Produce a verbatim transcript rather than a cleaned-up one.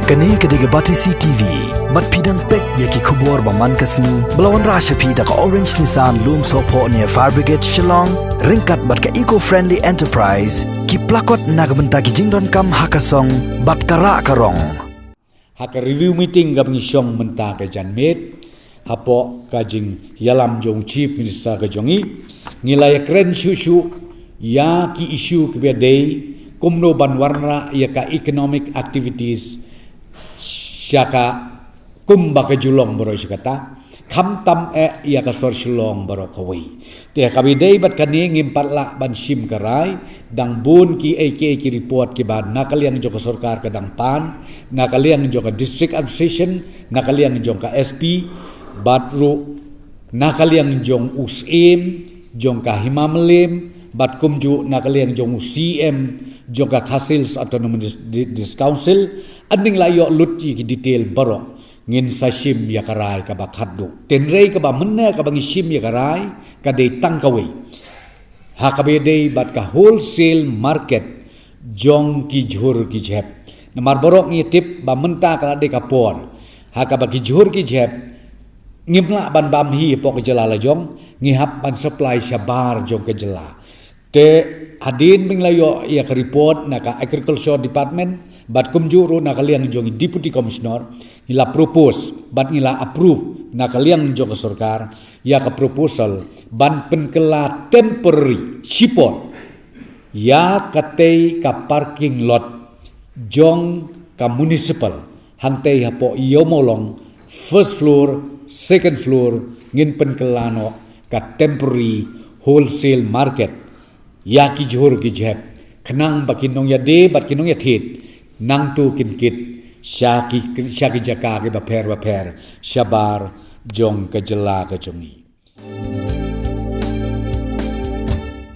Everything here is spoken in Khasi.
Kane ka dei ka Batesi T V, bad phi dang peit ïa ki khubor ba man ka sngi, ba la wanrah sha phi da ka Orange Nissan Lumsohphoh near Fire Brigade Shillong, ryngkat bad ka Eco Friendly Enterprise, ki plakot na ka bynta ki jingdonkam ha ka song, bad ka rah ka rong. Ha ka review meeting kaba ngi shong mynta ka janmiet, hapoh ka jingïalam jong Chief Minister ka jong ngi, ngi la ïakren shuh shuh ïa ki issue kiba dei, kumno ban wanrah ïa ka economic activities sha ka kum ba ka ju long baroh shi katta, khamtam eh ïa ka sor Shillong baroh kawei. Te ha kaba ïadei bad kane ngim pat lah ban shim ka rai, dang bun kiei kiei ki report kiba na ka liang jong ka sorkar ka dang pan, na ka liang jong ka District Administration, na ka liang jong ka S P, bad ruh na ka liang jong u Syiem jong ka Hima Mylliem, bad kumjuh na ka liang jong u C M jong ka Khasi Hills Autonomous Dis-, Dis-, District Council, hynrei la ïoh lut ïa ki detail baroh. Ngin sa shim ïa ka rai kaba khatduh. Hynrei kaba mynne kaba ngi shim ïa ka rai, ka dei tang kawei. Ha kaba ïadei bad ka wholesale market jong ki jhur ki jhep. Namar baroh ngi tip ba mynta ka la dei ka por, ha kaba ki jhur ki jhep ngim lah ban bam hi hapoh ka jylla la jong, ngi hap ban supply shabar jong ka jylla. Te hadien ba ngi la ïoh ïa ka report na ka Agriculture Department, bad kumjuh ruh na ka liang jong i Deputy Commissioner, ngi la propose bad ngi la approve na ka liang jong ka sorkar ïa ka proposal ban pynkylla temporary shipor ïa katei ka parking lot jong ka municipal, hangtei hapoh Iewmawlong, first floor, second floor, ngin pynkylla noh ka temporary wholesale market ïa ki jhur ki jhep, khnang ba ki nongïadei bad ki nongïathied nangta kin kit sha ki, sha ki jaka kiba pher ba pher shabar jong ka jylla ka jong ngi.